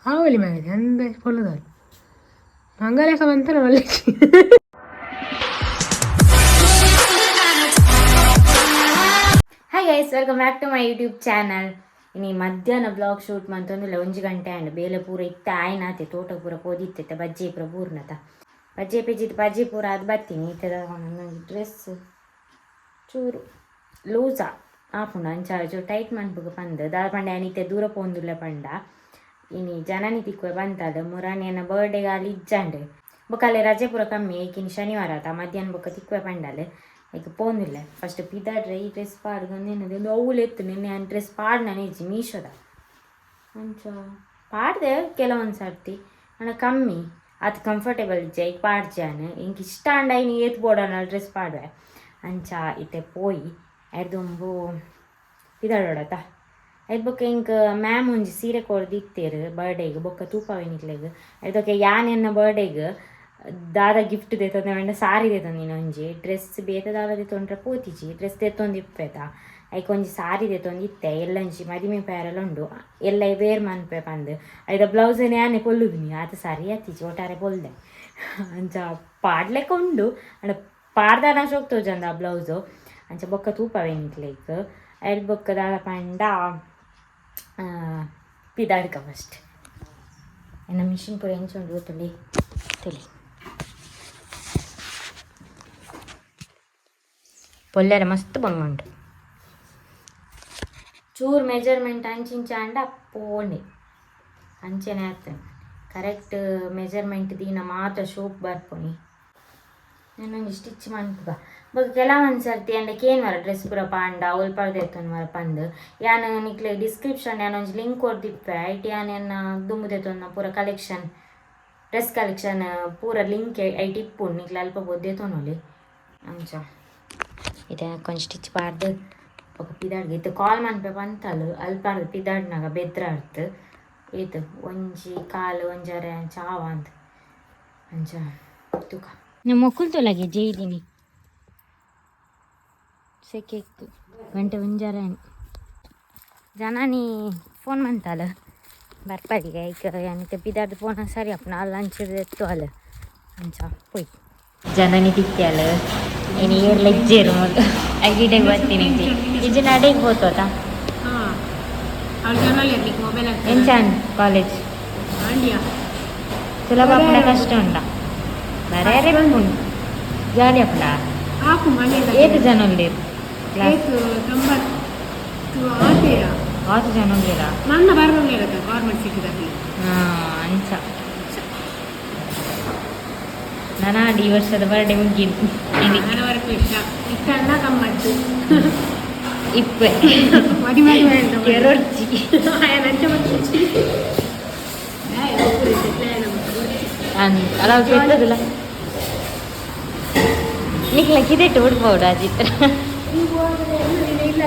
ಆವಲಿ ಮಗದೆ ಅಂದ ಪೊಲ್ಲುದಾಲ್ ಮಂಗಲೇಖ ಮಂತನ Malleshi. Hi guys, welcome back to my YouTube channel. ಇನಿ ಮಧ್ಯಾಹ್ನ ಬ್ಲಾಗ್ ಶೂಟ್ ಮಂತೊಂದುಲ್ಲ. 1 ಗಂಟೆ ಆಂಡ್. ಬೇಲೆ ಪೂರ ಇತ್ತ ಆಯ್ನಾತೆ. ತೋಟ ಪೂರ ಪೋದಿತ್ತೆ. ಬಜ್ಜೆ ಪೂರ ಬೂರ್ನತ ಬಜ್ಜೆ ಪೆಜ್ಜಿದ್ ಬಜ್ಜೆ ಪೂರ ಅದು ಬತ್ತೀನಿ. ಇತ್ತದ ಒಂದೊಂದು ಡ್ರೆಸ್ ಚೂರು ಲೂಸಾ ಆಪುಂಡು, ಅಂಚ ಚೂರು ಟೈಟ್ ಮನ್ಪುಗ ಪಂದ್. ದಾದ ಪಂಡ ಯಾನ್ ಇತ್ತೆ ದೂರ ಪೋಂದುಲ್ಲ ಪಂಡ ಇನಿ ಜನನಿ ತಿಕ್ಕುವೆ ಬಂತದ. ಮುರಾನಿ ಎನ್ನ ಬರ್ಡೇಗೆ ಅಲ್ಲಿ ಇಜ್ಜಾಂಡ್. ಬೊಕ್ಕ ಅಲ್ಲಿ ರಜೆ ಪೂರ ಕಮ್ಮಿ. ಏಕಿನಿ ಶನಿವಾರ ಆತ ಮಧ್ಯಾಹ್ನ ಬೊಕ್ಕ ತಿಕ್ಕುವೆ ಪಂಡಾಲೆ. ಐಕ್ ಪೋಂದಿಲ್ಲ. ಫಸ್ಟ್ ಪಿದಾಡ್ರೆ ಈ ಡ್ರೆಸ್ ಪಾಡ್ದು ಒಂದೇನದು ಒಂದು ಅವ್ಲು ಎತ್ತು. ನಿನ್ನೆ ನಾನು ಡ್ರೆಸ್ ಪಾಡ್ನ ಇಜ್ಜಿ ಮೀಶೋದ. ಅಂಚ ಪಾಡ್ದೆ ಕೆಲವೊಂದು ಸರ್ತಿ, ಆಂಡ ಕಮ್ಮಿ ಅದು ಕಂಫರ್ಟೇಬಲ್ ಇಜ್ಜೆ. ಐಕ್ ಪಾಡ್ಜಾನ್. ಎಂಕ್ ಇಷ್ಟ ಆಂಡ ಇನಿ ಏತ್ ಬೋಡಾನ ಡ್ರೆಸ್ ಪಾಡುವೆ. ಅಂಚ ಇತ್ತೆ ಪೋಯಿ ಐರ್ದೊಂಬು ಪಿದಾಡೋಡತ. ಐತ್ ಬೊಕ್ಕ ಎಂಕ್ ಮ್ಯಾಮ್ ಒಂಜಿ ಸೀರೆ ಕೊರ್ದಿತ್ತೆರ್ ಬರ್ಡೇಗ್. ಬೊಕ್ಕ ತೂಪಾವೆ ನಿಕ್ಲೆಗ್. ಐದೊಕೆ ಯಾನ್ ಎನ್ನ ಬರ್ಡೇಗ್ ದಾದ ಗಿಫ್ಟ್ ದೆತ್ತೊಂದೆ ಪಂಡ ಸಾರಿ ದೆತ್ತೊಂದಿನ ಒಂಜಿ. ಡ್ರೆಸ್ ಬೇತೆ ದಾದ ದೆತ್ತೊಂಡ್ರೆ ಪೋತಿಜಿ. ಡ್ರೆಸ್ ದೆತ್ತೊಂದು ಇಪ್ಪೆತ. ಐಕ್ ಒಂಜಿ ಸಾರಿ ದೆತ್ತೊಂದು ಇತ್ತೆ. ಎಲ್ಲಂಜಿ ಮದಿಮೆ ಪ್ಯಾರೆಲ ಉಂಡು, ಎಲ್ಲ ವೇರ್ ಮನ್ಪೆ ಪಂದ್. ಐದ ಬ್ಲೌಸ್ ಯಾನೆ ಪೊಲ್ಲುದಿನಿ. ಆತ ಸರಿ ಆತಿಜಿ, ಒಟ್ಟಾರೆ ಪೊಲ್ದೆ. ಅಂಚ ಪಾಡ್ಲೆಕ್ಕ ಉಂಡು, ಅಂಡ ಪಾಡ್ದಾನ ಶೋಕ್ ತೋಜಂದ ಆ ಬ್ಲೌಸು. ಅಂಚ ಬೊಕ್ಕ ತೂಪವೆ ನಿಕ್ಲೆಗ್. ಐಡ್ ಬೊಕ್ಕ ದಾದ ಪಂಡ ಪಿದಾಡ್ಕ ಫಸ್ಟ್. ಎನ್ನ ಮಿಷಿನ್ ಪೂರ ಎಂಚ ಉಂಡು ಗೊತ್ತುಂಡಿ ತೊಲಿ. ಪೊಲ್ಲೆರೆ ಮಸ್ತ್ ಬಂಗುಂಡು. ಚೂರು ಮೆಜರ್ಮೆಂಟ್ ಅಂಚಿಂಚ ಅಂಡ ಪೋಂಡೆ ಅಂಚೆನೆ ಆತು. ಕರೆಕ್ಟ್ ಮೆಜರ್ಮೆಂಟ್ ದೀನ ಮಾತ್ರ ಶೋಕ್ ಬರ್ಪುನಿ. ನಾನೊಂಜಿ ಸ್ಟಿಚ್ ಮನ್ಪುಗ. ಬೊಕ್ಕ ಕೆಲವೊಂದು ಸರ್ತಿ ಅಂಡ ಕೇನ್ ವರ ಡ್ರೆಸ್ ಪೂರ ಪಾಂಡ ಒಲ್ಪ ದೆತ್ತೊಂದು ಪಂದ್. ಯಾನ್ ನಿಕ್ಲೆ ಡಿಸ್ಕ್ರಿಪ್ಷನ್ ಯಾನ್ ಒಂಜಿ ಲಿಂಕ್ ಕೊರ್ದಿಪ್ಪೆ. ಐಟ್ ಯಾನ್ ಎನ್ನ ದುಂಬು ದೆತ್ತೊಂದು ಪೂರ ಕಲೆಕ್ಷನ್, ಡ್ರೆಸ್ ಕಲೆಕ್ಷನ್ ಪೂರ ಲಿಂಕ್ ಐಟ್ ಇಪ್ಪುಂಡು. ನಿಕ್ಲೆ ಅಲ್ಪ ಪೋದು ದೆತ್ತೊನೊಲಿ. ಅಂಚ ಇತ್ತೆ ಕೊಂಚ ಸ್ಟಿಚ್ ಪಾಡ್ದು ಬೊಕ ಪಿದಾಡ್ಗೆ. ಇತ್ತೆ ಕಾಲ್ ಮನ್ಪೆ ಪಂತಲ್. ಅಲ್ಪ ಪಿದಾಡ್ನಾಗ ಬೆದ್ರ ಅರ್ತ್ ಏತ್ ಒಂಜಿ ಕಾಲು ಒಂಜರೆ ಅಂಚ ಆವ ಅಂದ್. ಅಂಚ ತೂಕ. ಮೊಕ್ಕುಲ್ ತೊಲಗೆ ಜೈದಿನಿ ಸೆಕೆಕ್ ಗಂಟೆ ಒಂಜರೆ. ಜನನಿ ಫೋನ್ ಮಂತಾಲ ಬರ್ಪದಿಗೆ. ಐಕ್ ಯಾನ್ ಇತ್ತೆ ಪಿದಾಡ್ದು ಪೋನ ಸರಿ ಅಪ್ಪುನ ಅಲ್ಲ ಅಂಚಿರ್ದು ಎತ್ತು ಅಲ್ಲ. ಅಂಚ ಪೋಯ್ ಜನನಿ ತಿಕ್ಕ್ಯಾಲ. ಇನಿ ಏರ್ಲ ಇಜ್ಜೇರು ಮೊದಲು ಐಗಿಡೆಗ್ ಬರ್ತೀನಿ. ಇಜ್ಜಿ ನಡೆಗೆ ಪೋತೋತಾ. ಹಾಂ, ಅವ್ಳು ಜನರಲ್ಲಿ ಮೊಬೈಲ್. ಎಂಚಾನ್ ಕಾಲೇಜ್? ಆಂಡಿಯಾ. ಸುಲಭ ಆಪುಂಡ ಕಷ್ಟ ಉಂಡ? ಬರೇರೆ ಉಂಡು, ಜಾಲಿ ಆಪುಂಡ? ಆಪು ಮನೆ. ಏತ್ ಜನ ಉಲ್ಲೆರ್ ಕ್ಲಾಸ್? 90 ಆತೆಯ. ಆತು ಜನ ಉಲ್ಲೆರಾ? ನನ್ನ ಬರಲಿಲ್ಲ ಗೌರ್ಮೆಂಟ್ ಸಿಕ್ಕಿದಲ್ಲಿ. ಹಾಂ, ಅಂಚ ನಾನಾಡಿ ಈ ವರ್ಷದ ಬರ್ಡೇ ಮುಗೀತು ಇನಿ. ನನವರೆಗೂ ಇಷ್ಟ ಇಷ್ಟ ಅಲ್ಲ ಗಮ್ಮತ್ತು. ಇಪ್ಪೆ. ಮದಿ ಮದಿ. ಕೆರೊಡ್ಚಿ. ನಂಚ ಬಂದು. ಅಲ್ಲ ಪೆತ್ತದಲ್ಲ ನಿಕ್ಲ ಕಿದೆಟ್ಟು ಉಡ್ಪೋಡು ಅಜಿತ್. ಇಲ್ಲ,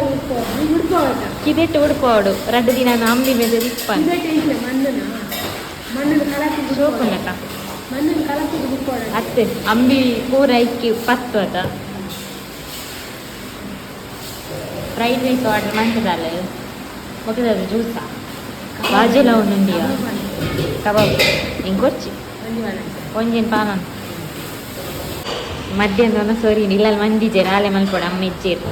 ಉಡ್ಪೋದ. ಕಿದೆಟ್ಟು ಉಡ್ಪೋಡು. 2 ದಿನ ಅಂಬಿ ಮೇಲೆ ಇಪ್ಪ. ಮಣ್ಣನ ಮಣ್ಣು ಕಲಪಿ. ಶೋಕುನಕ. ಮಣ್ಣನ್ನು ಕಲಪಿ ಉಡ್ಪೋಡ. ಅತ್ತೆ ಅಂಬಿ ಪೂರ ಐಕ್ಕಿ ಪತ್ತು ಅತ. ಫ್ರೈಡ್ ರೈಸ್ ಆರ್ಡರ್ ಮಂತದಲ್ಲ. ಬೊಕದ ಜ್ಯೂಸಾ ಬಾಜೆಲ ಉಂಡುಂಡಿಯ ಕಬಾಬ್ ಇಂಕೊರ್ಚಿ. ಒಂಜಿನ ಪಾನನ್ ಮಧ್ಯಾಹ್ನ ಸರಿ ಇಲ್ಲ. ಮಂದಿಜೇರು ಆಲೆ ಮಲ್ಪೊಡು. ಅಮ್ಮ ಇಜ್ಜೇರು.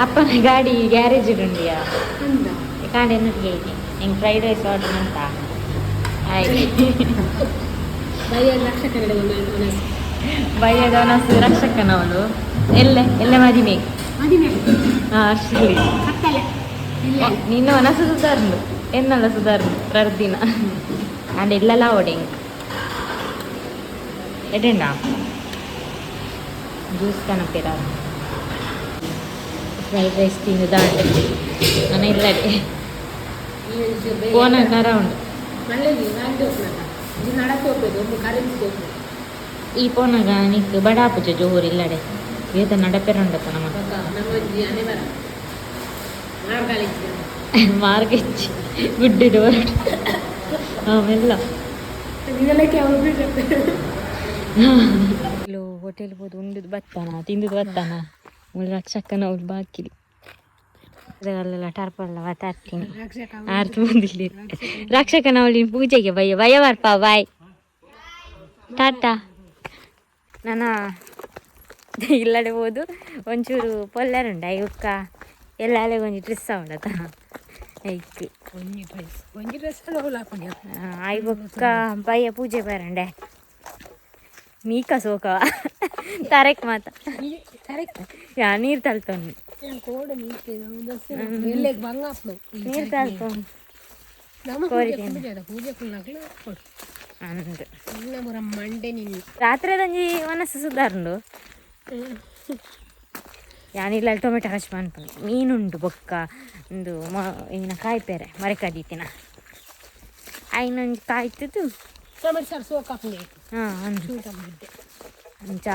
ಅಪ್ಪನ ಗಾಡಿ ಗ್ಯಾರೇಜ್ ಉಂಡಿಯಾ. ಕಾಂಡೆ ಎನ್ನೊಟ್ಟಿಗೆ ಐತಿ. ಹಿಂಗೆ ಫ್ರೈಡ್ ರೈಸ್ ಆರ್ಡರ್ ಮಂತ ಆಯ್ತು. ಬಯ್ಯದ ಒನಸು ರಕ್ಷಕನವಳು. ಎಲ್ಲೆ ಎಲ್ಲೆ ಮದಿಮೆ. ಹಾಂ, ಅಷ್ಟೇ. ನಿನ್ನ ಮನಸ್ಸು ಸುಧಾರ್ಲು, ಎನ್ನಲ್ಲ ಸುಧಾರ್ಲು 2 ದಿನ. ಅಂಡ್ ಇಲ್ಲಲ್ಲ ಓಡಿ ಎಡೆಂಡ ಜ್ಯೂಸ್ ಕನಪೇರ. ಫ್ರೈಡ್ ರೈಸ್ ತಿಂದು ದಾಂಡ್ ನಾನು ಇಲ್ಲಡೆ ಫೋನ್ ಅರೌಂಡ್. ಈ ಪೋನಾಗ ನಿಕ್ ಬಡಾಪುಜ ಜೋರು ಇಲ್ಲಡೆ ಏತ ನಡಪೆರುಂಡತ ನಮ್ಮ ಮಾರ್ಗ ಹೆಚ್ಚಿ ಗುಡ್ಡಿಡು ಹೊರಟು ಆಮೆಲ್ಲ. ಹೋಟೆಲ್ ಹೋದು ಉಂಡುದು ಬತ್ತಾನ, ತಿಂದುದು ಬತ್ತಾನ. ಮೂಲು ರಕ್ಷಕ್ಕನ ಅವ್ಳು ಬಾಕಿ. ಅಲ್ಲೆಲ್ಲ ಟಾರ್ಪಲ್ಲ ಮಾತಾಡ್ತೀನಿ ಆರ್ತು ಬಂದಿಲ್ಲ ರಕ್ಷಕನ ಅವಳಿ ಪೂಜೆಗೆ ಬಯ್ಯ ಬಯ್ಯ ಬರ್ಪ ಬಾಯ್ ಟಾಟಾ. ನಾನು ಇಲ್ಲಡೆ ಹೋದು ಒಂಚೂರು ಪೊಲ್ಲಾರುಂಡು ಐಕ್ಕ ಎಲ್ಲ ಅಲೆಗೆ ಒಂಜಿ ಡ್ರೆಸ್ ಉಂಡತ ಐಕ್. ಒಂಜಿ ಡ್ರೆಸ್, ಒಂಜಿ ಡ್ರೆಸ್ ಹಾಕೊಂಡು. ಆಯ್ ಬೊಕ್ಕ ಬಯ್ಯ ಪೂಜೆ ಬರಂಡೆ ಮೀಕ ಸೋಕವ ತರಕ್ ಮಾತ. ಕರೆಕ್ಟ್. ಯಾ ನೀರು ತಲ್ತೊಂದು. ಕೋಡ ಎಲ್ಲೆಗ್ ಬಂಗ ಆಪ್ಲು. ನೀರು ತಲ್ತೊಂದು. ನಮ್ಮ ಪೂಜೆ ಪೂಜೆ ಪೂಜೆ ಕುಲ್ನಾಕ್ಲು ಕೊಡು. ಅಂದು. ಇನ್ನ ಬರ ಮಂಡೆ ನಿನ್ನ. ರಾತ್ರಿದಂಜಿ ಮನಸ್ಸು ಸುಧಾರುಂಡು. ಯಾನಿಲ್ಲ, ಟೊಮೆಟೊ ಹಚ್ ಮನ್ಪುಂಡು, ಮೀನುಂಡು ಬೊಕ್ಕ ಒಂದು ಮ ಇನ್ನ ಕಾಯ್ಪೇರೆ ಮರೆಕದೀತಿನ ಐನೊಂಜಿ ಕಾಯ್ತದ್ದು. ಟೊಮೆಟೊ ಸಾರು ಸೋಕ್ ಹಾಕೊಂಡು. ಹಾಂ, ಅಂದು. ಶೂಟ್ ಆಗಿದ್ದೆ. ಅಂಚ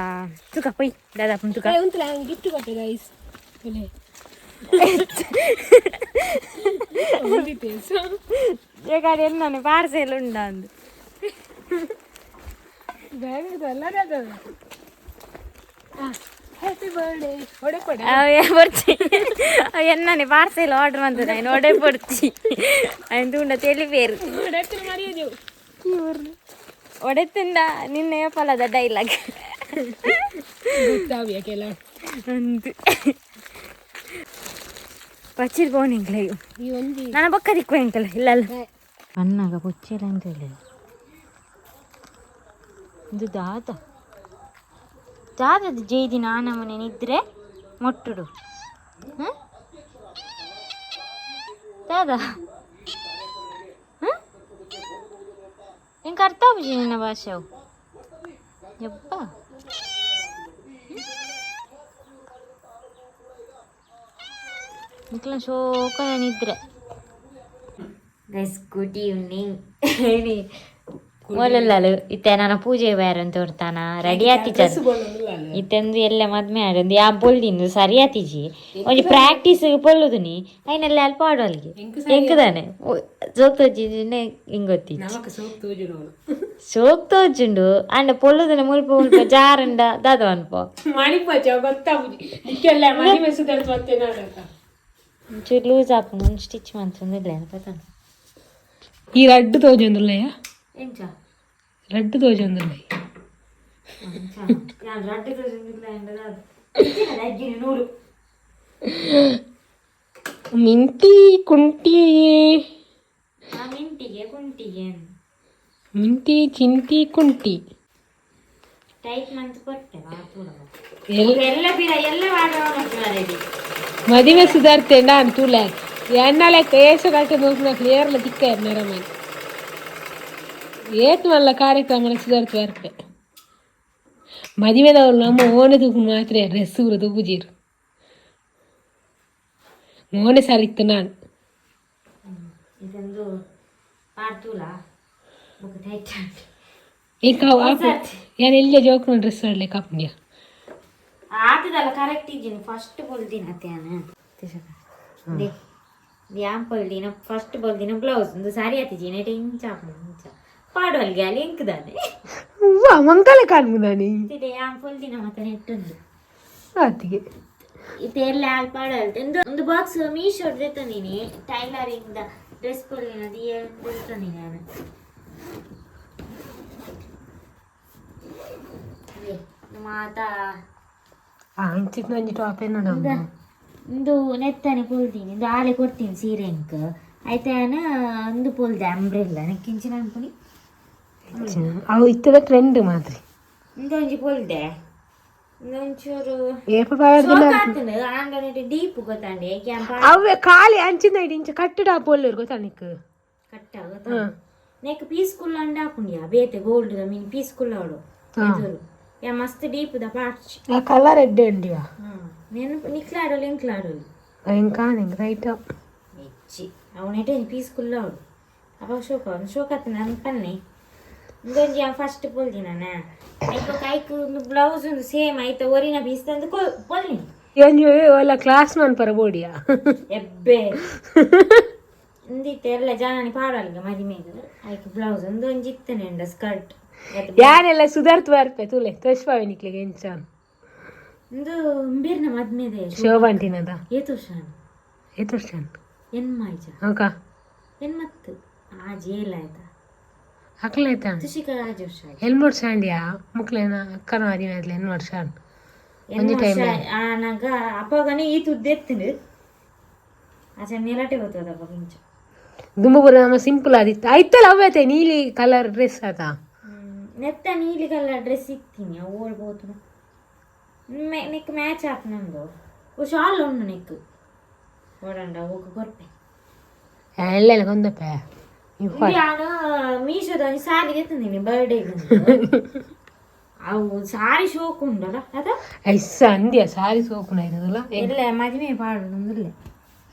ತುಕ ಪೊಯ್ ದಾದಾ ತುಕ. ಉಂತಲ ಗಿಫ್ಟ್ ಕೊಟ್ಟೆ ಗೈಸ್. ಬೇಕಾದ್ರೆ ಎನ್ನಾನೆ ಪಾರ್ಸೆಲ್ ಉಂಡ ಅಂದು. ಹ್ಯಾಪಿ ಬರ್ಡೇ ಹೊಡೆ ಪಡೆ. ಬರ್ಚಿ ಎನ್ನಾನೆ ಪಾರ್ಸೆಲ್ ಆರ್ಡರ್ ಮಂತದ ಐನ್ ಒಡೆ ಪೊಡ್ಚಿ ಐನ್ ತೂಂಡ ತೆಲಿಪೇರು. ಹೊಡೆ ಮರಿಯೋದು. ಒಡೆತಿಂದ ನಿನ್ನೆ ಫಲದ ಡೈಲಾಗ್. ಗೊತ್ತಾವಿಯ ಕೆಲ. ಅಂದು ಪಚ್ಚಿರ್ ಬೋನಿಂಗ್ಲ. ಈ ಒಂಜಿ. ನನ್ನ ಬೊಕ್ಕ ದಿಕ್ಕು ಎಂಕಲ್ ಇಲ್ಲ ಅಲ್ಲ ಅನ್ನಾಗ ಪೊಚ್ಚೆಲ್ಲ ಅಂತ ಹೇಳಿ. ಇದು ದಾದ ದಾದದ ಜೈದಿನ ಆನಮನೆ ನಿದ್ರೆ ಮೊಟ್ಟುಡು. ಹ? ದಾದಾ ಹ? ಎಂಕ್ ಅರ್ಥ ಆಪುಜಿ ನಿನ್ನ ಭಾಷೆ ಅವು. ಯಬ್ಬ ನಿಕ್ಲ ಶೋಕ ನಿದ್ರೆ. Guys, good evening. ಮೊಲಲ್ಲಾಲು ಇತ್ತೆ ನಾನು ಪೂಜೆ ಬೇರೆ ಅಂತ ಹೊರ್ತಾನ ರೆಡಿ ಆತಿಜ. ಇತ್ತೆಂದು ಎಲ್ಲ ಮದ್ಮೆ ಆಡಂದು ಯಾ ಬೊಲ್ದಿಂದು ಸರಿ ಆತಿಜಿ. ಒಂಜಿ ಪ್ರಾಕ್ಟೀಸ್ ಪೊಲ್ಲುದು ನೀ ಐನೆಲ್ಲ ಅಲ್ಪ ಆಡೋಲ್ಗೆ ಎಂಕದಾನೆ ಜೋಕ್ತೋಜಿ ಹಿಂಗೊತ್ತಿ. ನಮಕ್ ಸೋಕ್ ತೋಜುನವನು. ಸೋಕ್ ತೋಜುಂಡು ಅಂಡ ಪೊಲ್ಲುದನೆ ಮುಲ್ಪ ಮುಲ್ಪ ಜಾರಂಡ ದಾದ ಅನ್ಪೋ. ಮಣಿಪಚ ಗೊತ್ತಾಪುಜಿ ನಿಕ್ಕೆಲ್ಲ ಮಣಿ ಮೆಸುದರ್ತು ಮತ್ತೆ ನಾಡಕ. ಒಂಚೂರು ಲೂಸ್ ಆಪುಂಡು, ಒಂದು ಸ್ಟಿಚ್ ಮಂತೊಂದಿಲ್ಲ ಪತನ. ಈ ರಡ್ಡು ತೋಜೊಂದುಲ್ಲಯ್ಯ. ಎಂಚ? ರಡ್ಡು ತೋಜೊಂದುಲ್ಲಯ್ಯ. ರಡ್ಡು ತೋಜೊಂದಿಲ್ಲ ನೂರು. ಮಿಂಟಿ ಕುಂಟಿ. ಮಿಂಟಿಗೆ ಕುಂಟಿಗೆ. ಮಿಂಟಿ ಚಿಂಟಿ ಕುಂಟಿ. ಟೈಟ್ ಮಂತ್ ಕೊಟ್ಟೆ. ಎಲ್ ಎಲ್ಲ ಬಿರ ಎಲ್ಲ ವಾಡ. ಮದಿಮೆ ಸುಧಾರ್ತೆ ನಾನು ತೂಲೆ ಎನ್ನಲೆಕ್ಕ ಏಸು ಕಲ್ತೆ ನೋಡ್ನ ಕ್ಲಿಯರ್ಲ ತಿಕ್ಕ ನರಮನ್ ಏತ್ ಮಲ್ಲ ಕಾರ್ಯಕ್ರಮ ಸುಧಾರ್ತು ಬರ್ಪೆ. ಮದಿಮೆದವ್ರು ನಮ್ಮ ಓನೆ ತೂಕು ಮಾತ್ರ ಡ್ರೆಸ್ ಪೂರ ತೂಪುಜೀರು. ಮೋನೆ ಸರಿತ್ತು ನಾನು. ಇದೊಂದು ಪಾಡ್ತೂಲ ಬೊಕ ಟೈಟ್. ಈಗ ಯಾನ್ ಎಲ್ಲೇ ಜೋಕ್ನ ಡ್ರೆಸ್ ಆಡ್ಲಿಕ್ಕೆ ಕಾಪುಂಡ್ಯ. ಆತದಲ್ಲ, ಕರೆಕ್ಟ್ ಇದ್ದೀನಿ. ಫಸ್ಟ್ ಬೊಲ್ದಿನ ಅತ್ಯಾನ ಯಾನ್ ಪೊಲ್ದಿನ ಫಸ್ಟ್ ಬೊಲ್ದಿನ ಬ್ಲೌಸ್ ಒಂದು ಸಾರಿ ಆತಿಜಿ ನೆಟ್ ಇಂಚ ಆಪುಂಡು ಇಂಚ ಪಾಡುವಲ್ಗೆ ಅಲ್ಲಿ ಎಂಕದಾನೆ. ಅವ್ವ ಮಂಗಲ ಕಾಣ್ಮುದಾನಿ. ಯಾನ್ ಪೊಲ್ದಿನ ಮಾತ ನೆಟ್ಟುಂಡು. ಆತಿಗೆ. ಇತ್ತೆ ಎಲ್ಲ ಅಲ್ಲಿ ಪಾಡಲ್ತೆ ಒಂದು ಒಂದು ಬಾಕ್ಸ್ ಮೀಶೋ ತಂದೀನಿ. ಟೈಲರಿಂಗ್ the dress ಪೊಲ್ದಿನದು ತಂದೀನಿ ನಾನು. ಅದೇ ಮಾತಾ. ಅಂಚಿತ್ ನಂಜಿ ಟಾಪ್ ಏನೋ. ಒಂದು ನೆತ್ತನೆ ಪೊಲ್ದೀನಿ ಒಂದು ಆಲೆ ಕೊಡ್ತೀನಿ ಸೀರೆ ಎಂಕ್ ಆಯ್ತಾನ. ಒಂದು ಪೊಲ್ದೆ ಅಂಬ್ರೆಲ್ಲ ನೆಕ್ಕಿಂಚಿನ ಅನ್ಪುನಿ. ಅವು ಇತ್ತದ ಟ್ರೆಂಡ್ ಮಾತ್ರ. ಇಂದೊಂಜಿ ಪೊಲ್ದೆ ಒಂಚೂರು. ಏಪ ಪಾಡ್ದಿನ. ಆಂಡನೆಟ್ ಡೀಪ್ ಗೊತ್ತಾಂಡೆ ಕ್ಯಾಂಪ. ಅವೇ ಖಾಲಿ ಅಂಚಿನ ಇಡಿ ಇಂಚ ಕಟ್ಟಡ ಪೊಲ್ಲೂರು ಗೊತ್ತಾ ನಿಕ್? ಕಟ್ಟ ಗೊತ್ತಾ ನೆಕ್ ಪೀಸ್ ಕುಲ್ಲ ಅಂಡ ಹಾಕುಂಡಿಯಾ ಬೇತೆ ಗೋಲ್ಡ್ the ಮೀನ್ ಪೀಸ್ ಕುಲ್ಲ ಅವಳು ಎದುರು ಯಾ ಮಸ್ತ್ deep the parch. ಆ ಕಲರ್ ಎಡ್ಡೆ ಉಂಡಿಯಾ. ನೆನಪು ನಿಕ್ಲಾಡೋಲು ಎಂಕ್ಲಾಡೋಲು. ಎಂಕಾ ನಿಂಗೆ ರೈಟ್. ಹೆಚ್ಚಿ ಅವನೆಟೆ ಪೀಸ್ ಕುಲ್ಲ ಅವಳು ಅವಾಗ ಶೋಕ ಒಂದು ಶೋಕ ಆತ ನನ್ನ ಪನ್ನೆ. ಇಂದೊಂಜಿ ಫಸ್ಟ್ ಪೊಲ್ದಿನ ಐಕ್ ಐಕ್ ಒಂದು ಬ್ಲೌಸ್ ಒಂದು ಸೇಮ್ ಐತ ಒರಿನ ಪೀಸ್ ತಂದು ಪೊಲ್ನಿ. ಒಂಜಿ ಒಲ್ಲ ಕ್ಲಾಸ್ ಮನ್ ಪರ ಬೋಡಿಯಾ. ಎಬ್ಬೆ ಇಂದಿತ್ತೆ ಎಲ್ಲ ಜಾನನಿ ಪಾಡಲ್ಗ ಮದಿಮೆಗ್ ಐಕ್ ಬ್ಲೌಸ್ ಒಂದು ಒಂಜಿ ಇತ್ತನೆ ಉಂಡ ಸ್ಕರ್ಟ್. ಯಾರೆಲ್ಲ ಸುಧಾರ್ತ್ ಬರ್ಪೆ ತುಲೆ ತೋಷ್ಪಾವೆ ನಿಕ್ಲೆಗೆ ಎಂಚಾನ್. ಒಂದು ಬಿರ್ನ ಮದ್ಮೆದೆ. ಶೋಭಾಂಟಿನದ. ಏತು ವರ್ಷ? ಏತ್ ವರ್ಷ? ಎನ್ಮಾಯ್ಜ. ಅವಕ? ಎನ್ಮತ್ತು ಆ ಜೇಲ್ ಆಯ್ತಾ? ಅಕ್ಲಾಯ್ತಾ? ತುಷಿಕ ಆಜಿ ವರ್ಷ ಆಯ್ತು. ಎಲ್ಮ ವರ್ಷ ಅಂಡಿಯಾ ಮುಕ್ಲೇನ ಅಕ್ಕನ ಮದಿಮೆ ಆದ್ಲೆ ಎನ್ ವರ್ಷ? ಎನ್ ವರ್ಷ ಆನಾಗ ಅಪ್ಪಗನೆ ಈ ತುದ್ದೆತ್ತಿನ ಆಚೆ ನೆಲಟೆ ಗೊತ್ತದ ಅಪ್ಪ ಇಂಚ. ದುಂಬು ಪೂರ ನಮ್ಮ ಸಿಂಪಲ್ ಆದಿತ್ತು ಆಯ್ತಲ್ಲ, ಅವತ್ತೆ ನೀಲಿ ಕಲರ್ ಡ್ರೆಸ್ ಆತ. ನೆತ್ತ ನೀಲಿ ಕಲರ್ ಡ್ರೆಸ್ ಇತ್ತೀನಿ, ಅವು ಓಡ್ಬೋದು. ನೆಕ್ ಮ್ಯಾಚ್ ಆಪ್ ನಂದು ಓ ಶಾಲ್ ಉಂಡು ನೆಕ್ ಓಡಂಡ ಹೋಗ ಕೊರ್ಪೆ. ಎಲ್ಲ ಕೊಂದಪ್ಪ. ನಾನು ಮೀಶೋದ ಒಂಜಿ ಸಾರಿ ಎತ್ತಂದಿನಿ ಬರ್ಡೇ. ಅವು ಸಾರಿ ಶೋಕ್ ಉಂಡಲ್ಲ ಅದ. ಐಸ ಅಂದ್ಯ ಸಾರಿ ಸೋಕುನ ಇರೋದಲ್ಲ. ಎಲ್ಲ ಮದುವೆ ಪಾಡು ನಮ್ದಿಲ್ಲ.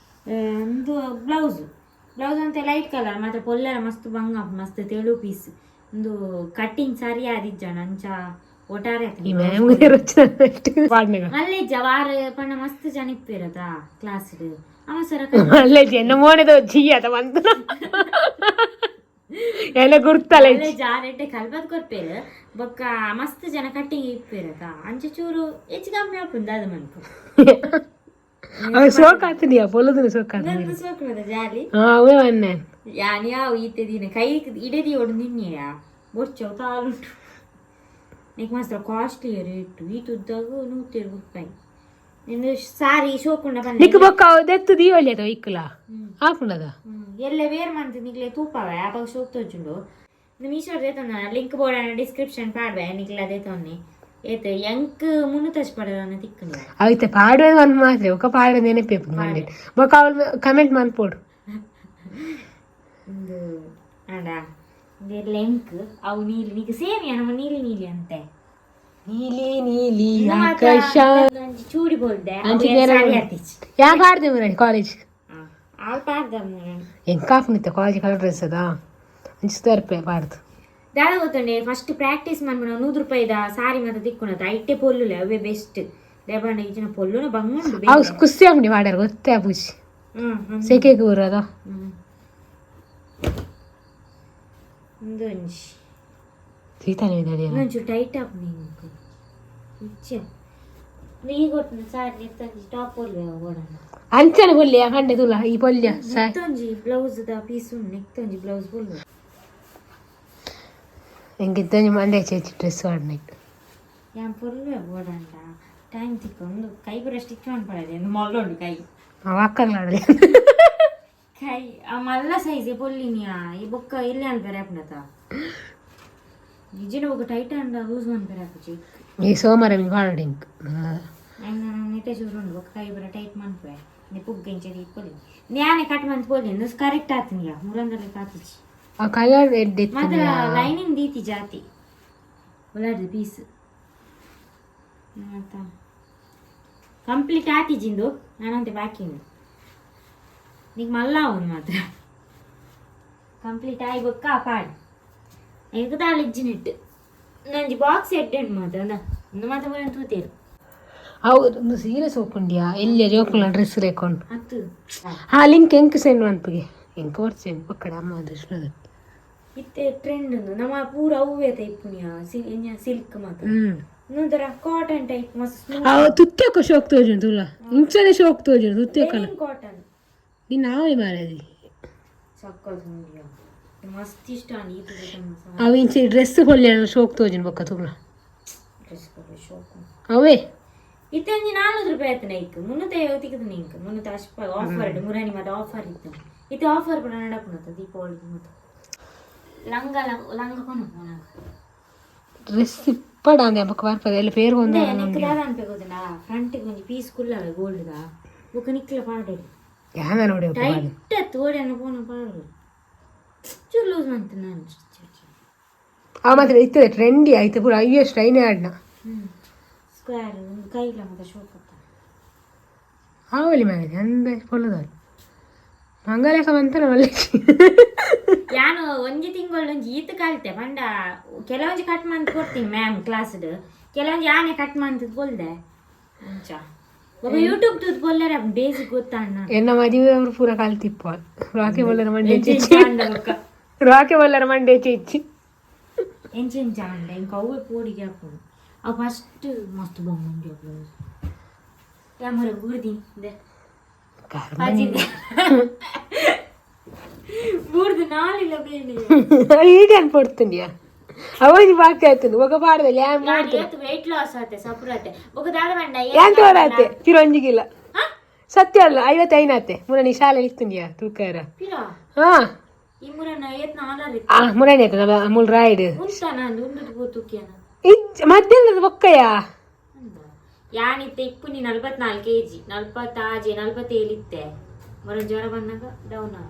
ಒಂದು ಬ್ಲೌಸ್, ಬ್ಲೌಸ್ ಅಂತ ಲೈಟ್ ಕಲರ್ ಮಾತ್ರ ಪೊಲ್ಲೆರ ಮಸ್ತ್ ಬಂಗ ಮಸ್ತ್ ತೆಳು ಪೀಸ್. ಒಂದು ಕಟ್ಟಿಂಗ್ ಸರಿ ಆದಿಜ್ಜಣ ಅಂಚ ಒಟ್ಟಾರೆ. ಈ ಮ್ಯಾಮ್ ಪಾಡ್ನೆಗ. ಮಲ್ಲೆಜ್ಜ ವಾರ ಪಂಡ ಮಸ್ತ್ ಜನ ಇಪ್ಪಿರದ ಕ್ಲಾಸ್ ಅವ ಸರ. ಅಲ್ಲೇ ಎನ್ನ ಮೋನೆದ ಜಿಯ್ಯ ಅದ ಬಂತು ಎಲ್ಲ ಗುರ್ತಲ್ಲ. ಜಾರೆಡ್ಡೆ ಕಲ್ಬದ್ ಕೊರ್ಪೇರು ಬೊಕ್ಕ ಮಸ್ತ್ ಜನ ಕಟ್ಟಿಂಗ್ ಇಪ್ಪಿರದ ಅಂಚ ಚೂರು ಹೆಚ್ಚು ಕಮ್ಮಿ ಆಪುಂಡು ಅದು ಮನ್ಪು. ಅವ ಸೋಕಾತನಿಯ ಪೊಲುದನ ಸೋಕಾತ. ನಂದು ಸೋಕುನದ ಜಾಲಿ. ಹಾ, ಅವೇ ವನ್ನೆ. ಯಾನ್ ಯಾವ ಈತೆ ದಿನ ಕೈ ಇಡದಿ ಒಡು ನಿನ್ನೆಯ ಬೊಚ್ಚವು ತಾಲುಂಟು. ನೆಕ್ ಮಸ್ತ್ ಕಾಸ್ಟ್ಲಿ ರೇಟು, ಈ ತುದ್ದಾಗ 120 ರೂಪಾಯಿ ನಿಂದು ಸಾರಿ ಶೋಕುಂಡ ಪಂಡ. ನಿಕ್ ಬೊಕ್ಕ ಅವು ದೆತ್ತು ದೀವಳಿ ಅದ ಇಕ್ಕಲ ಆಪುಂಡದ. ಎಲ್ಲ ವೇರ್ ಮಂತ್ ನಿಕ್ಲೆ ತೂಪವೆ ಅವಾಗ ಶೋಕ್ ತೋಜುಂಡು. ಮೀಶೋ ದೇತೊಂದ ಲಿಂಕ್ ಬೋರ್ಡ್ ಡಿಸ್ಕ್ರಿಪ್ಷನ್ ಪಾಡ್ವೆ ನಿಕ್ಲೆ ಅದೇ ತೊನ್ನಿ ಏತ್ ಎಂಕ್ ಮುನ್ನೂತಶ್ ಪಡದಾನ ತಿಕ್ಕುಂಡ. ಅವಿತ ಪಾಡುವ ಒಂದು ಮಾತ್ರೆ ಒಕ್ಕ ಪಾಡುವ ನೆನಪೇ ಮಂಡೆ ಬೊಕ್ಕ ಅವಳು ಕಮೆಂಟ್ ಮನ್ಪೋಡು. ಒಂದು ಆಂಡ ಇದು ಲೆಂಕ್ ಅವು ನೀಲಿ ನಿಕ್ ಸೇಮ್ ನಮ್ಮ ನೀಲಿ ನೀಲಿ ಅಂತೆ. ನೀಲಿ ನೀಲಿ ಇದು ಮಾತ್ರ ಆಕಾಶ. ಒಂಜಿ ಚೂಡಿ ಬೋಲ್ದೆ. ಅಂಚಿ ಸಾರಿ ಆತಿಚ್. ಯಾ ಪಾಡ್ದೆ ಮುರಾಣಿ ಕಾಲೇಜ್? ಆಲ್ ಪಾಡ್ದ. ಎಂಕ ಆಪುನಿತ್ತ ಕಾಲೇಜ್ ಕಲರ್ ಡ್ರೆಸ್ ಅದ ಅಂಚು ಪಾಡ್ದು. ದಾದ ಗೊತ್ತುಂಡೆ, ಫಸ್ಟ್ ಪ್ರಾಕ್ಟೀಸ್ ಮನ್ಪುನ 100 ರೂಪಾಯಿದ ಸಾರಿ ಮಾತ ತಿಕ್ಕುನತ ಐಟೆ ಪೊಲ್ಲುಲೆ ಅವೇ ಬೆಸ್ಟ್ ದೇಪಂಡ ಇಜ್ಜಿನ ಪೊಲ್ಲುನ ಬಂಗುಂಡು. ಅವು ಖುಷಿ ಆಪುಂಡಿ ಪಾಡ್ಯಾರ ಗೊತ್ತೇ ಆಪುಜಿ. ಹ್ಮ್ ಹ್ಮ್. ಸೆಕೆಗೆ ಊರದ. ಹ್ಮ್. ಉಂದೊಂಜಿ. ಸೀತಾನೆ. ಇನ್ನೊಂಚೂರು ಟೈಟ್ ಆಪ್ ನಿಂಕ್ ಇಚ್ಚೆ ಈಗ ಕೊಟ್ಟಿನ ಸಾರಿ ನೆತ್ತೊಂಜಿ ಟಾಪ್ ಪೊಲ್ಲೆ ಓಡೋಣ. ಅಂಚನೆ ಪೊಲ್ಯ ಕಂಡೆ ತುಲ ಈ ಪೊಲ್ಯ. ನೆತ್ತೊಂಜಿ ಬ್ಲೌಸ್ the piece ಉಂಡು, ನೆತ್ತೊಂಜಿ ಬ್ಲೌಸ್ ಪೊಲ್ಲು. ಎಂಕಿತ್ತೊಂಜಿ ಮಂಡೆ ಚೇಚಿ ಡ್ರೆಸ್ ಪಾಡ್ನೈಟ್. ಯಾನ್ ಪೊಲ್ಲೆ ಓಡಂಡ ಟೈಮ್ ತಿಕ್ಕ ಒಂದು ಕೈ ಪೂರ ಸ್ಟಿಚ್ ಮನ್ಪಡದೆ ಒಂದು ಮಲ್ಲುಂಡು ಕೈ. ಅವ ಅಕ್ಕಗ್ಲಾಡಲಿ. ಕೈ ಆ ಮಲ್ಲ ಸೈಜ್ ಪೊಲ್ಲಿನಿಯಾ ಈ ಬೊಕ್ಕ ಇಲ್ಲಿ ಅನ್ಪೆರೆ ಆಪುಂಡತ ನಿಜನ ಬೊಕ್ಕ ಟೈಟ್ ಅಂಡ ಲೂಸ್ ಮನ್ಪೆರೆ ಆಪುಜಿ. ಈ ಸೋಮವಾರ ಮಿನಿ ಪಾಡೋಡು ಇಂಕ್. ಅಂಗ ನೆಟ್ಟೆ ಚೂರು ಉಂಡು ಬೊಕ್ಕ ಕೈ ಪೂರ ಟೈಟ್ ಮನ್ಪುವೆ ನಿ ಪುಗ್ಗ ಇಂಚ ಪೊಲಿ ನ್ಯಾನೆ ಕಟ್ ಮಂತ್ ಪೊಲಿ ಕರೆಕ್ಟ್ ಆತನಿಯ ಮುರಂದಲೆ ಕಾತಿಚಿ. ಆ ಕಲರ್ ಎಡ್ಡೆ. ಮಾತ್ರ ಲೈನಿಂಗ್ ದೀತಿ ಜಾತಿ ಒಲಾಡ್ದು ಪೀಸ್ ಮತ್ತ ಕಂಪ್ಲೀಟ್ ಆತಿಜಿಂದು ನಾನಂತೆ ಬಾಕಿ ಉಂಡು ನೀಕ್ ಮಲ್ಲ ಅವನು ಮಾತ್ರ ಕಂಪ್ಲೀಟ್ ಆಯಿ ಬೊಕ್ಕ ಪಾಡ್ ಎಂಕ್ ದಾಲ ಇಜ್ಜಿನಿಟ್ಟು ನಂಜಿ ಬಾಕ್ಸ್ ಎಡ್ಡೆ ಉಂಡು ಮಾತ್ರ ಅಂದ ಒಂದು ಮಾತ್ರ ಪೂರ ತೂತೇರು. ಅವು ಒಂದು ಸೀರೆ ಸೋಪುಂಡಿಯಾ ಎಲ್ಲಿ ಜೋಕುಲ ಡ್ರೆಸ್ ಲೇಕೊಂಡು. ಅತ್ತು. ಆ ಲಿಂಕ್ ಎಂಕ್ ಸೆಂಡ್ ಮನ್ಪುಗೆ, ಎಂಕ್ ವರ್ಚೆ ಪಕ್ಕಡ ಅಮ್ಮ ದೃಷ್ಣ. ಇತ್ತೆ ಟ್ರೆಂಡ್ ಉಂದು ನಮ್ಮ ಪೂರ ಅವ್ವೇ ಇಪ್ಪುನಿಯ ಸಿಲ್ಕ್ ಮಾತ್ರ. ಹ್ಮ್. ಇನ್ನೊಂಥರ ಕಾಟನ್ ಟೈಪ್ ಮಸ್ತ್ ಸ್ಮೂತ್. ಅವು ತುತ್ತಕ್ಕ ಶೋಕ್ ತೋಜುಂಡು ತುಲ, ಇಂಚನೆ ಶೋಕ್ ತೋಜುಂಡು ತುತ್ತಕ್ಕಲ. ಕಾಟನ್. ನಿನ್ನ ಆವಳಿ ಮಾರದಿ. ಸಕ್ಕತ್ ಉಂಡಿಯ ಮಸ್ತ್ ಇಷ್ಟ ಅಂಡ್ ಈ ತುತ್ತ. ಅವು ಇಂಚೆ ಡ್ರೆಸ್ ಪೊಲ್ಯ ಶೋಕ್ ತೋಜುಂಡು ಬೊಕ್ಕ ತುಲ. ಡ್ರೆಸ್ ಶೋಕು. ಅವೇ. ಇತ್ತೆ ಒಂಜಿ 400 ರೂಪಾಯಿ ಆಯ್ತು ನೈಕ್ 350 ತಿಕ್ಕದು ನಿಂಕ್ 350 ಆಫರ್ ಮುರಾನಿ ಮತ್ತೆ ಆಫರ್ ಇತ್ತು. ಇತ್ತೆ ಆಫರ್ ಕೂಡ ನಡಪುನತ ದೀಪಾವಳಿ ಮತ್ತೆ ಲಂಗ ಲಂಗ ಕೊನು. ಡ್ರೆಸ್ ಇಪ್ಪಡ ಅಂದೆ ಬೊಕ್ಕ ಬರ್ಪದ ಎಲ್ಲ ಪೇರು ಒಂದು. ನಿಕ್ ದಾದ ಅನ್ಪೆ ಗೊತ್ತುಂಡಾ, ಫ್ರಂಟ್ ಒಂಜಿ ಪೀಸ್ ಕುಲ್ಲವೆ ಗೋಲ್ಡ್ the ಬೊಕ್ಕ ನಿಕ್ಲ ಪಾಡೋಡು. ಯಾನ ನೋಡಿ. ಟೈಟ್ ತೋಡಿ ಪೋನ ಪಾಡೋಡು ಚೂರು ಲೂಸ್ ಮಂತ ನಾನು. ಅವ ಮಾತ್ರ ಇತ್ತದೆ ಟ್ರೆಂಡಿ ಆಯ್ತು ಪೂರ ಅಯ್ಯೋ ಸ್ಟ್ರೈನೇ ಆಡ್ನ. ಹ್ಮ್ ಸ್ಕ್ವೇರ್ ಒಂದು ಕೈಲ ಮತ್ತೆ ಶೋಕ್ ಅತ್ತ. ಆವಲಿ ಮಾರದೆ ಅಂದ ಪೊಲ್ಲದಲ್ಲ ಮಂಗಲೇಖ ಬಂತನ ಮಲ್ಲೆ. ಯಾನು ಒಂಜಿ ತಿಂಗಳು ಒಂಜಿ ಈತ ಕಲ್ತೆ ಪಂಡ ಕೆಲವೊಂಜಿ ಕಟ್ ಮಂತ್ ಕೊಡ್ತೀನಿ ಮ್ಯಾಮ್ ಕ್ಲಾಸ್ಡ್, ಕೆಲವೊಂಜಿ ಯಾನೆ ಕಟ್ ಮಂತ್ ಬೋಲ್ದೆ ಅಂಚ ಒಬ್ಬ ಯೂಟ್ಯೂಬ್ ತೂತ್ ಬೋಲ್ಲಾರ ಬೇಸಿಕ್ ಗೊತ್ತಣ್ಣ. ಎನ್ನ ಮದುವೆ ಅವರು ಪೂರ ಕಲ್ತಿಪ್ಪ ರಾಕೆ ಬಲ್ಲರ ಮಂಡೆ ಚೇಚಿ ರಾಕೆ ಬಲ್ಲರ ಮಂಡೆ ಚೇಚಿ. ಎಂಚೆಂಚ ಅಂಡ ಇಂಕ ಅವ್ವೆ ಪೋಡಿಗೆ ಹಾಕೊಂಡು ಅವು ಫಸ್ಟ್ ಮಸ್ತ್ ಬೊಂಗುಂಡು ಬ್ಲೌಸ್ ಕ್ಯಾಮರಾ ಗುರ್ದಿ ದೆ. ಬೂರ್ದು ನಾಲಿಲ್ಲ ಬೇನೆ. ಈಡೇನು ಪಡ್ತಂಡಿಯಾ ಅವನಿ ಬಾಕಿ ಆಯ್ತು ఒక ಪಾಡದಲ್ಲಿ ಯಾನ್ ಮಾಡ್ತೀನಿ. ವೆಯ್ಟ್ ಲಾಸ್ ಆತೆ ಸಪುರತೆ ಬೊಕ ದಾದ ಬಂಡ. ಏನ್ ತೋರಾತೆ ತಿರೊಂಜಿಗಿಲ್ಲ ಸತ್ಯ ಅಲ್ಲ 55 ಆತೆ ಮುರಣಿ ಶಾಲೆ ಇತ್ತುಂಡಿಯಾ ತೂಕಾರ. ಪಿರಾ. ಹಾ. ಈ ಮುರನ ಏತ್ ನಾಲಾರಿ. ಆ ಮುರಣಿ ಆಯ್ತು ನಮ್ಮ ಅಮೂಲ್ ರಾಯ್ಡ್. ಉಂತಾನ ಉಂದು ಪೋತುಕ್ಯಾನ. ಇಜ್ ಮಧ್ಯಾಹ್ನದ ಬೊಕ್ಕಯ್ಯ. ಯಾನಿತ್ತೆ ಇಪ್ಪುನಿ 44 ಕೆಜಿ, 46, 47 ಇತ್ತೆ. ಮರ ಜ್ವರ ಬಂದಾಗ ಡೌನ್ ಆಗ.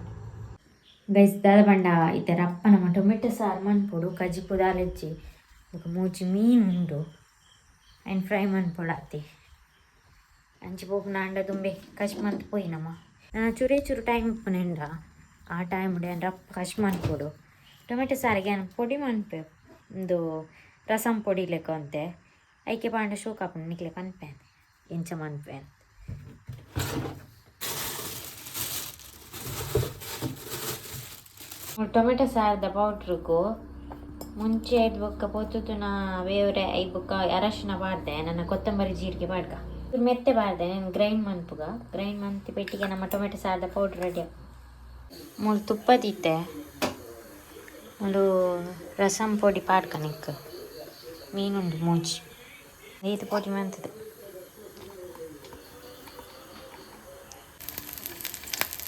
ಗೈಸ್, ದಾದ ಬಂಡ ಇತ್ತೆ ರಪ್ಪ ನಮ್ಮ ಟೊಮೆಟೊ ಸಾರು ಮನ್ಪೊಡು. ಕಜಿಪು ದಾಲೆಜ್ಜಿ ಬೊಕ ಮೂಜಿ ಮೀನು ಉಂಡು, ಆ್ಯಂಡ್ ಫ್ರೈ ಮನ್ಪೊಡಾತೆ. ಅಂಚಿ ಪೋಪುನ ಅಂಡ ದುಂಬೆ ಕಶ್ ಮಂತ್ ಪೋಯಿನಮ್ಮ. ನಾನು ಚೂರೇ ಚೂರು ಟೈಮ್ ಇಪ್ಪುನೆಂಡ ಆ ಟೈಮ್ ಉಂಡೆ ರಪ್ಪ ಕಶ್ ಮನ್ಪೊಡು. ಟೊಮೆಟೊ ಸಾರಿಗೆ ಯಾನ್ ಪೊಡಿ ಮನ್ಪೆ, ಉಂದು ರಸಂ ಪೊಡಿ ಲೆಕ್ಕ ಅಂತೆ. ಐಕೆ ಪಾಂಡ ಶೋಕ್ ಆಪುಂಡು. ನಿಕ್ಲೆ ಪನ್ಪೆ ಎಂಚ ಮನ್ಪೆ ಅಂತ. ಟೊಮೆಟೊ ಸಾರದ ಪೌಡ್ರಿಗು ಮುಂಚೆ ಐದು ಬೊಕ್ಕ ಪೊತ್ತುನ ಬೇವ್ರೆ I ಬೊಕ್ಕ ಅರಶಿನ ಪಾಡ್ದೆ. ನನ್ನ ಕೊತ್ತಂಬರಿ ಜೀರಿಗೆ ಪಾಡ್ಕ ಮೆತ್ತೆ ಪಾಡ್ದೆ. ನಾನು ಗ್ರೈಂಡ್ ಮನ್ಪುಗ. ಗ್ರೈಂಡ್ ಮಂತಿ ಪೆಟ್ಟಿಗೆ ನಮ್ಮ ಟೊಮೆಟೊ ಸಾರದ ಪೌಡ್ರ್ ರೆಡಿ. ಮೂಲು ತುಪ್ಪ ದೀತೆ. ಮೂಲು ರಸಂ ಪೊಡಿ ಪಾಡ್ಕ. ನಿಕ್ ಮೀನುಂಡು ಮೂಜಿ, ಏತ್ ಪೊಡಿ ಮಂತದು.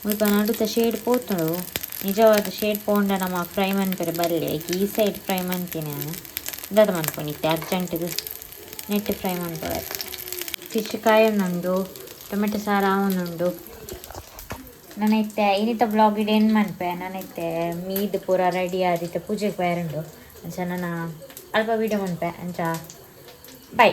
ಮುಲ್ಪ ನಡುತ ಶೇಡ್ ಪೋತುಂಡು. ನಿಜವಾದ ಶೇಡ್ ಪೋಂಡ ನಮ್ಮ ಫ್ರೈ ಮನ್ಪೆರೆ ಬಲ್ಲೆ. ಈ ಸೈಡ್ ಫ್ರೈ ಮಂತೀನಿ ನಾನು. ದಾದ ಮನ್ಪೊಂಡಿತ್ತೆ ಅರ್ಜೆಂಟ್ಗೆ ನೆಟ್ ಫ್ರೈ ಮನ್ಪೊಡು. ಫಿಶ್ ಕಾಯೊಂದುಂಡು, ಟೊಮೆಟೊ ಸಾರು ಆವೊಂದುಂಡು. ನಾನು ಇತ್ತೆ ಇನ್ನಿತ ಬ್ಲಾಗ್ ಇಡ ಏನು ಮನ್ಪೆ. ನಾನು ಇತ್ತೆ ಮೀದ್ ಪೂರ ರೆಡಿ ಆದಿತ್ತೆ, ಪೂಜೆಗೆ ಪೋಯರುಂಡು. ಅಂಚ ನನ್ನ ಅಲ್ಪ ವೀಡಿಯೋ ಮನ್ಪೆ. ಅಂಚ ಬೈ.